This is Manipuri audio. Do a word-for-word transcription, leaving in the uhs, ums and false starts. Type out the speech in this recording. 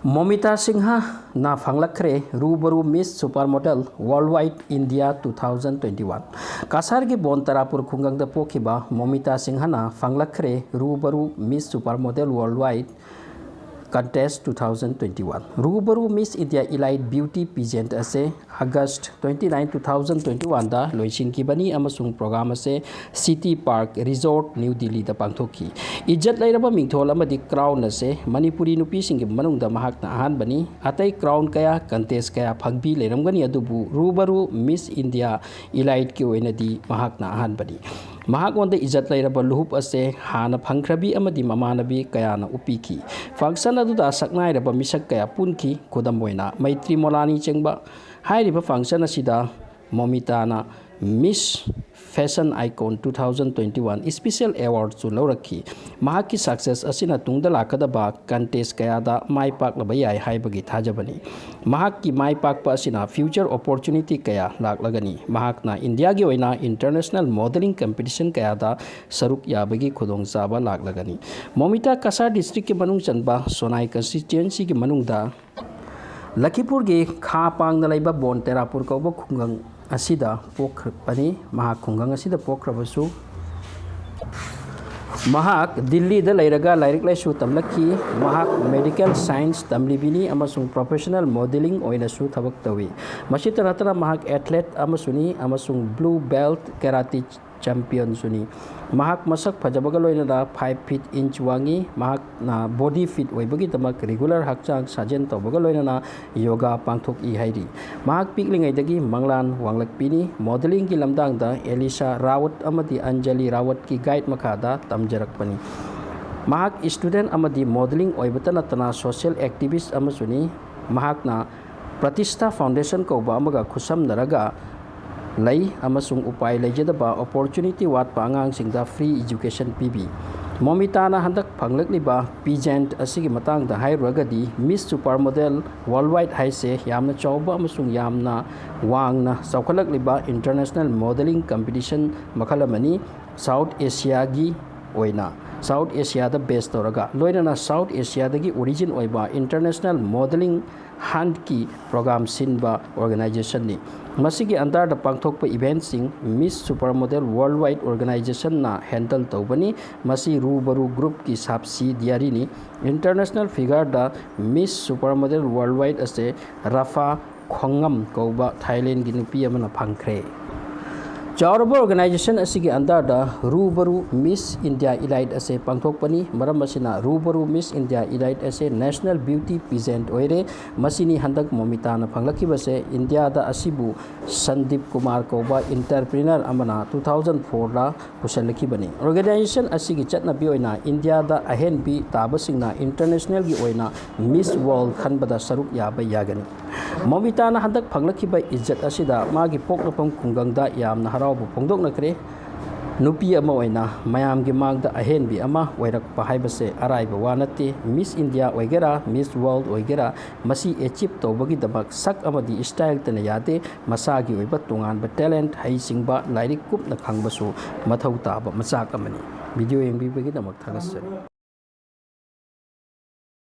ꯃꯣꯃꯤꯇꯥ ꯁꯤꯡꯍꯅ ꯐꯪꯂꯛꯈ꯭ꯔꯦ Rubaru miss super model world wide India two thousand twenty one. ꯀꯁꯥꯔꯒꯤ ꯕꯣꯟ ꯇꯔꯥꯄꯨꯔ ꯈꯨꯡꯒꯪꯗ ꯄꯣꯛꯈꯤꯕ ꯃꯣꯃꯤꯇꯥ ꯁꯤꯡꯍꯅ ꯐꯪꯂꯛꯈ꯭ꯔꯦ Rubaru miss super model world wide contest two thousand twenty one. Rubaru miss India elite beauty pageant ꯑꯁꯦ August twenty nine, two thousand twenty ꯋꯥꯟꯗ ꯂꯣꯏꯁꯤꯟꯈꯤꯕꯅꯤ ꯑꯃꯁꯨꯡ ꯄ꯭ꯔꯣꯒ꯭ꯔꯥꯝ ꯑꯁꯦ ꯁꯤꯇꯤ ꯄꯥꯔꯛ ꯔꯤꯖꯣꯔꯠ, ꯅ꯭ꯌꯨ ꯗꯤꯜꯂꯤꯗ ꯄꯥꯡꯊꯣꯛꯈꯤ꯫ ꯏꯖꯠ ꯂꯩꯔꯕ ꯃꯤꯡꯊꯣꯜ ꯑꯃꯗꯤ ꯀ꯭ꯔꯥꯎꯟ ꯑꯁꯦ ꯃꯅꯤꯄꯨꯔꯤ ꯅꯨꯄꯤꯁꯤꯡꯒꯤ ꯃꯅꯨꯡꯗ ꯃꯍꯥꯛꯅ ꯑꯍꯥꯟꯕꯅꯤ꯫ ꯑꯇꯩ ꯀ꯭ꯔꯥꯎꯟ ꯀꯌꯥ, ꯀꯟꯇꯦꯁ ꯀꯌꯥ ꯐꯪꯕꯤ ꯂꯩꯔꯝꯒꯅꯤ, ꯑꯗꯨꯕꯨ ꯔꯨꯕꯔꯨ ꯃꯤꯁ ꯏꯟꯗꯤꯌꯥ ꯏꯂꯥꯏꯠꯀꯤ ꯑꯣꯏꯅꯗꯤ ꯃꯍꯥꯛꯅ ꯑꯍꯥꯟꯕꯅꯤ꯫ ꯃꯍꯥꯛꯉꯣꯟꯗ ꯏꯖꯠ ꯂꯩꯔꯕ ꯂꯨꯍꯨꯞ ꯑꯁꯦ ꯍꯥꯟꯅ ꯐꯪꯈ꯭ꯔꯕꯤ ꯑꯃꯗꯤ ꯃꯃꯥꯟꯅꯕꯤ ꯀꯌꯥꯅ ꯎꯞꯄꯤꯈꯤ꯫ ꯐꯪꯁꯟ ꯑꯗꯨꯗ ꯁꯛꯅꯥꯏꯔꯕ ꯃꯤꯁꯛ ꯀꯌꯥ ꯄꯨꯟꯈꯤ, ꯈꯨꯗꯝ ꯑꯣꯏꯅ ꯃꯩꯇ꯭ꯔꯤ ꯃꯣꯂꯥꯅꯤ ꯆꯦꯡꯕ꯫ ꯍꯥꯏꯔꯤꯕ ꯐꯪꯁꯟ ꯑꯁꯤꯗ ꯃꯣꯃꯤꯇꯥꯅ miss fashion icon two thousand twenty one special ꯑꯦꯋꯥꯔꯗꯁꯨ ꯂꯧꯔꯛꯈꯤ꯫ ꯃꯍꯥꯛꯀꯤ ꯁꯛꯁꯦꯁ ꯑꯁꯤꯅ ꯇꯨꯡꯗ ꯂꯥꯛꯀꯗꯕ ꯀꯟꯇꯦꯁ ꯀꯌꯥꯗ ꯃꯥꯏ ꯄꯥꯛꯂꯕ ꯌꯥꯏ ꯍꯥꯏꯕꯒꯤ ꯊꯥꯖꯕꯅꯤ꯫ ꯃꯍꯥꯛꯀꯤ ꯃꯥꯏ ꯄꯥꯛꯄ ꯑꯁꯤꯅ ꯐ꯭ꯌꯨꯆꯔ ꯑꯣꯄꯣꯔꯆꯨꯅꯤꯇꯤ ꯀꯌꯥ ꯂꯥꯛꯂꯒꯅꯤ꯫ ꯃꯍꯥꯛꯅ ꯏꯟꯗꯤꯌꯥꯒꯤ ꯑꯣꯏꯅ ꯏꯟꯇꯔꯅꯦꯁꯅꯦꯜ ꯃꯣꯗꯦꯂꯤꯡ ꯀꯝꯄꯤꯇꯤꯁꯟ ꯀꯌꯥꯗ ꯁꯔꯨꯛ ꯌꯥꯕꯒꯤ ꯈꯨꯗꯣꯡꯆꯥꯕ ꯂꯥꯛꯂꯒꯅꯤ꯫ ꯃꯣꯃꯤꯇꯥ ꯀꯁꯥꯔ ꯗꯤꯁꯇ꯭ꯔꯤꯛꯀꯤ ꯃꯅꯨꯡ ꯆꯟꯕ ꯁꯣꯅꯥꯏ ꯀꯟꯁꯇꯤꯇ꯭ꯋꯦꯟꯁꯤꯒꯤ ꯃꯅꯨꯡꯗ ꯂꯈꯤꯄꯨꯔꯒꯤ ꯈꯥ ꯄꯥꯡꯅ ꯂꯩꯕ ꯕꯣꯟ ꯇꯦꯔꯥꯄꯨꯔ ꯀꯧꯕ ꯈꯨꯡꯒꯪ ꯑꯁꯤꯗ ꯄꯣꯛꯈ꯭ꯔꯕꯅꯤ꯫ ꯃꯍꯥꯛ ꯈꯨꯡꯒꯪ ꯑꯁꯤꯗ ꯄꯣꯛꯈ꯭ꯔꯕꯁꯨ, ꯃꯍꯥꯛ ꯗꯤꯜꯂꯤꯗ ꯂꯩꯔꯒ ꯂꯥꯏꯔꯤꯛ ꯂꯥꯏꯁꯨ ꯇꯝꯂꯛꯈꯤ꯫ ꯃꯍꯥꯛ ꯃꯦꯗꯤꯀꯦꯜ ꯁꯥꯏꯟꯁ ꯇꯝꯂꯤꯕꯤꯅꯤ ꯑꯃꯁꯨꯡ ꯄ꯭ꯔꯣꯐꯦꯁꯅꯦꯜ ꯃꯣꯗꯦꯂꯤꯡ ꯑꯣꯏꯅꯁꯨ ꯊꯕꯛ ꯇꯧꯏ꯫ ꯃꯁꯤꯇ ꯅꯠꯇꯅ ꯃꯍꯥꯛ ꯑꯦꯊꯂꯦꯠ ꯑꯃꯁꯨꯅꯤ ꯑꯃꯁꯨꯡ ꯕ꯭ꯂꯨ ꯕꯦꯜꯠ ꯀꯦꯔꯥꯇꯤ ꯆꯦꯝꯄꯤꯌꯟꯁꯨꯅꯤ꯫ ꯃꯍꯥꯛ ꯃꯁꯛ ꯐꯖꯕꯒ ꯂꯣꯏꯅꯅ ꯐꯥꯏꯚ ꯐꯤꯠ ꯏꯟꯆ ꯋꯥꯡꯉꯤ꯫ ꯃꯍꯥꯛꯅ ꯕꯣꯗꯤ ꯐꯤꯠ ꯑꯣꯏꯕꯒꯤꯗꯃꯛ ꯔꯤꯒꯨꯂꯔ ꯍꯛꯆꯥꯡ ꯁꯥꯖꯦꯜ ꯇꯧꯕꯒ ꯂꯣꯏꯅꯅ ꯌꯣꯒꯥ ꯄꯥꯡꯊꯣꯛꯏ ꯍꯥꯏꯔꯤ꯫ ꯃꯍꯥꯛ ꯄꯤꯛꯂꯤꯉꯩꯗꯒꯤ ꯃꯪꯂꯥꯟ ꯋꯥꯡꯂꯛꯄꯤꯅꯤ꯫ ꯃꯣꯗꯦꯂꯤꯡꯒꯤ ꯂꯝꯗꯥꯡꯗ ꯑꯦꯂꯤꯁꯥ ꯔꯥꯋꯠ ꯑꯃꯗꯤ ꯑꯟꯖꯂꯤ ꯔꯥꯋꯠꯀꯤ ꯒꯥꯏꯗ ꯃꯈꯥꯗ ꯇꯝꯖꯔꯛꯄꯅꯤ꯫ ꯃꯍꯥꯛ ꯁ꯭ꯇꯨꯗꯦꯟꯠ ꯑꯃꯗꯤ ꯃꯣꯗꯦꯂꯤꯡ ꯑꯣꯏꯕꯇ ꯅꯠꯇꯅ ꯁꯣꯁꯤꯌꯦꯜ ꯑꯦꯛꯇꯤꯚꯤꯁ꯭ꯠ ꯑꯃꯁꯨꯅꯤ꯫ ꯃꯍꯥꯛꯅ ꯄ꯭ꯔꯇꯤꯁꯊꯥ ꯐꯥꯎꯟꯗꯦꯁꯟ ꯀꯧꯕ ꯑꯃꯒ ꯈꯨꯠꯁꯝꯅꯔꯒ ꯂꯩ ꯑꯃꯁꯨꯡ ꯎꯄꯥꯏ ꯂꯩꯖꯗꯕ, ꯑꯣꯄꯣꯔꯆꯨꯅꯤꯇꯤ ꯋꯥꯠꯄ ꯑꯉꯥꯡꯁꯤꯡꯗ ꯐ꯭ꯔꯤ ꯏꯖꯨꯀꯦꯁꯟ ꯄꯤꯕꯤ꯫ ꯃꯣꯃꯤꯇꯥꯅ ꯍꯟꯗꯛ ꯐꯪꯂꯛꯂꯤꯕ ꯄꯤꯖꯦꯟꯠ ꯑꯁꯤꯒꯤ ꯃꯇꯥꯡꯗ ꯍꯥꯏꯔꯨꯔꯒꯗꯤ, ꯃꯤꯁ ꯁꯨꯄꯔ ꯃꯣꯗꯦꯜ ꯋꯥꯔꯜ ꯋꯥꯏꯗ ꯍꯥꯏꯁꯦ ꯌꯥꯝꯅ ꯆꯥꯎꯕ ꯑꯃꯁꯨꯡ ꯌꯥꯝꯅ ꯋꯥꯡꯅ ꯆꯥꯎꯈꯠꯂꯛꯂꯤꯕ ꯏꯟꯇꯔꯅꯦꯁꯅꯦꯜ ꯃꯣꯗꯦꯂꯤꯡ ꯀꯝꯄꯤꯇꯤꯁꯟ ꯃꯈꯜ ꯑꯃꯅꯤ꯫ ꯁꯥꯎꯠ ꯑꯦꯁꯤꯌꯥꯒꯤ ꯑꯣꯏꯅ ꯁꯥꯎꯠ ꯑꯦꯁꯤꯌꯥꯗ ꯕꯦꯁ ꯇꯧꯔꯒ, ꯂꯣꯏꯅꯅ ꯁꯥꯎꯠ ꯑꯦꯁꯤꯌꯥꯗꯒꯤ ꯑꯣꯔꯤꯖꯤꯟ ꯑꯣꯏꯕ ꯏꯟꯇꯔꯅꯦꯁꯅꯦꯜ ꯃꯣꯗꯦꯂꯤꯡ ꯍꯟꯠꯀꯤ ꯄ꯭ꯔꯣꯒ꯭ꯔꯥꯝ ꯁꯤꯟꯕ ꯑꯣꯔꯒꯅꯥꯏꯖꯦꯁꯟꯅꯤ꯫ ꯃꯁꯤꯒꯤ ꯑꯟꯗꯔꯗ ꯄꯥꯡꯊꯣꯛꯄ ꯏꯚꯦꯟꯠꯁꯤꯡ ꯃꯤꯁ ꯁꯨꯄꯔ ꯃꯣꯗꯦꯜ ꯋꯥꯔꯜ ꯋꯥꯏꯗ ꯑꯣꯔꯒꯅꯥꯏꯖꯦꯁꯟꯅ ꯍꯦꯟꯗꯜ ꯇꯧꯕꯅꯤ꯫ ꯃꯁꯤ ꯔꯨꯕꯔꯨ ꯒ꯭ꯔꯨꯞꯀꯤ ꯁꯕꯁꯤꯗꯤꯌꯥꯔꯤꯅꯤ꯫ ꯏꯟꯇꯔꯅꯦꯁꯅꯦꯜ ꯐꯤꯒꯔꯗ ꯃꯤꯁ ꯁꯨꯄꯔ ꯃꯣꯗꯦꯜ ꯋꯥꯔꯜ ꯋꯥꯏꯗ ꯑꯁꯦ ꯔꯥꯐꯥ ꯈꯣꯡꯉꯝ ꯀꯧꯕ ꯊꯥꯏꯂꯦꯟꯒꯤ ꯅꯨꯄꯤ ꯑꯃꯅ ꯐꯪꯈ꯭ꯔꯦ꯫ ꯆꯥꯎꯔꯕ ꯑꯣꯔꯒꯅꯥꯏꯖꯦꯁꯟ ꯑꯁꯤꯒꯤ ꯑꯟꯗꯔꯗ ꯔꯨꯕꯔꯨ ꯃꯤꯁ ꯏꯟꯗꯤꯌꯥ ꯏꯂꯥꯏꯠ ꯑꯁꯦ ꯄꯥꯡꯊꯣꯛꯄꯅꯤ꯫ ꯃꯔꯝ ꯑꯁꯤꯅ ꯔꯨꯕꯔꯨ ꯃꯤꯁ ꯏꯟꯗꯤꯌꯥ ꯏꯂꯥꯏꯠ ꯑꯁꯦ ꯅꯦꯁꯅꯦꯜ ꯕ꯭ꯌꯨꯇꯤ ꯄꯤꯖꯦꯟꯠ ꯑꯣꯏꯔꯦ꯫ ꯃꯁꯤꯅꯤ ꯍꯟꯗꯛ ꯃꯣꯃꯤꯇꯥꯅ ꯐꯪꯂꯛꯈꯤꯕꯁꯦ꯫ ꯏꯟꯗꯤꯌꯥꯗ ꯑꯁꯤꯕꯨ ꯁꯟꯗꯤꯞ ꯀꯨꯃꯥꯔ ꯀꯧꯕ ꯏꯟꯇꯔꯄ꯭ꯔꯤꯅꯔ ꯑꯃꯅ ꯇꯨ ꯊꯥꯎꯖꯟ ꯐꯣꯔꯗ ꯄꯨꯁꯤꯜꯂꯛꯈꯤꯕꯅꯤ꯫ ꯑꯣꯔꯒꯅꯥꯏꯖꯦꯁꯟ ꯑꯁꯤꯒꯤ ꯆꯠꯅꯕꯤ ꯑꯣꯏꯅ ꯏꯟꯗꯤꯌꯥꯗ ꯑꯍꯦꯟꯕꯤ ꯇꯥꯕꯁꯤꯡꯅ ꯏꯟꯇꯔꯅꯦꯁꯅꯦꯜꯒꯤ ꯑꯣꯏꯅ ꯃꯤꯁ ꯋꯥꯔꯜ ꯈꯟꯕꯗ ꯁꯔꯨꯛ ꯌꯥꯕ ꯌꯥꯒꯅꯤ꯫ ꯃꯣꯃꯤꯇꯥꯅ ꯍꯟꯗꯛ ꯐꯪꯂꯛꯈꯤꯕ ꯏꯖꯠ ꯑꯁꯤꯗ ꯃꯥꯒꯤ ꯄꯣꯛꯅꯐꯝ ꯈꯨꯡꯒꯪꯗ ꯌꯥꯝꯅ ꯍꯔꯥꯎꯕ ꯐꯣꯡꯗꯣꯛꯅꯈ꯭ꯔꯦ꯫ ꯅꯨꯄꯤ ꯑꯃ ꯑꯣꯏꯅ ꯃꯌꯥꯝꯒꯤ ꯃꯥꯡꯗ ꯑꯍꯦꯟꯕꯤ ꯑꯃ ꯑꯣꯏꯔꯛꯄ ꯍꯥꯏꯕꯁꯦ ꯑꯔꯥꯏꯕ ꯋꯥ ꯅꯠꯇꯦ꯫ ꯃꯤꯁ ꯏꯟꯗꯤꯌꯥ ꯑꯣꯏꯒꯦꯔꯥ, ꯃꯤꯁ ꯋꯥꯔꯜ ꯑꯣꯏꯒꯦꯔꯥ, ꯃꯁꯤ ꯑꯦꯆꯤꯞ ꯇꯧꯕꯒꯤꯗꯃꯛ ꯁꯛ ꯑꯃꯗꯤ ꯁ꯭ꯇꯥꯏꯜꯇꯅ ꯌꯥꯗꯦ꯫ ꯃꯁꯥꯒꯤ ꯑꯣꯏꯕ ꯇꯣꯉꯥꯟꯕ ꯇꯦꯂꯦꯟꯠ, ꯍꯩꯁꯤꯡꯕ, ꯂꯥꯏꯔꯤꯛ ꯀꯨꯞꯅ ꯈꯪꯕꯁꯨ ꯃꯊꯧ ꯇꯥꯕ ꯃꯆꯥꯛ ꯑꯃꯅꯤ꯫ ꯚꯤꯗꯤꯑꯣ ꯌꯦꯡꯕꯤꯕꯒꯤꯗꯃꯛ ꯊꯥꯒꯠꯆꯔꯤ꯫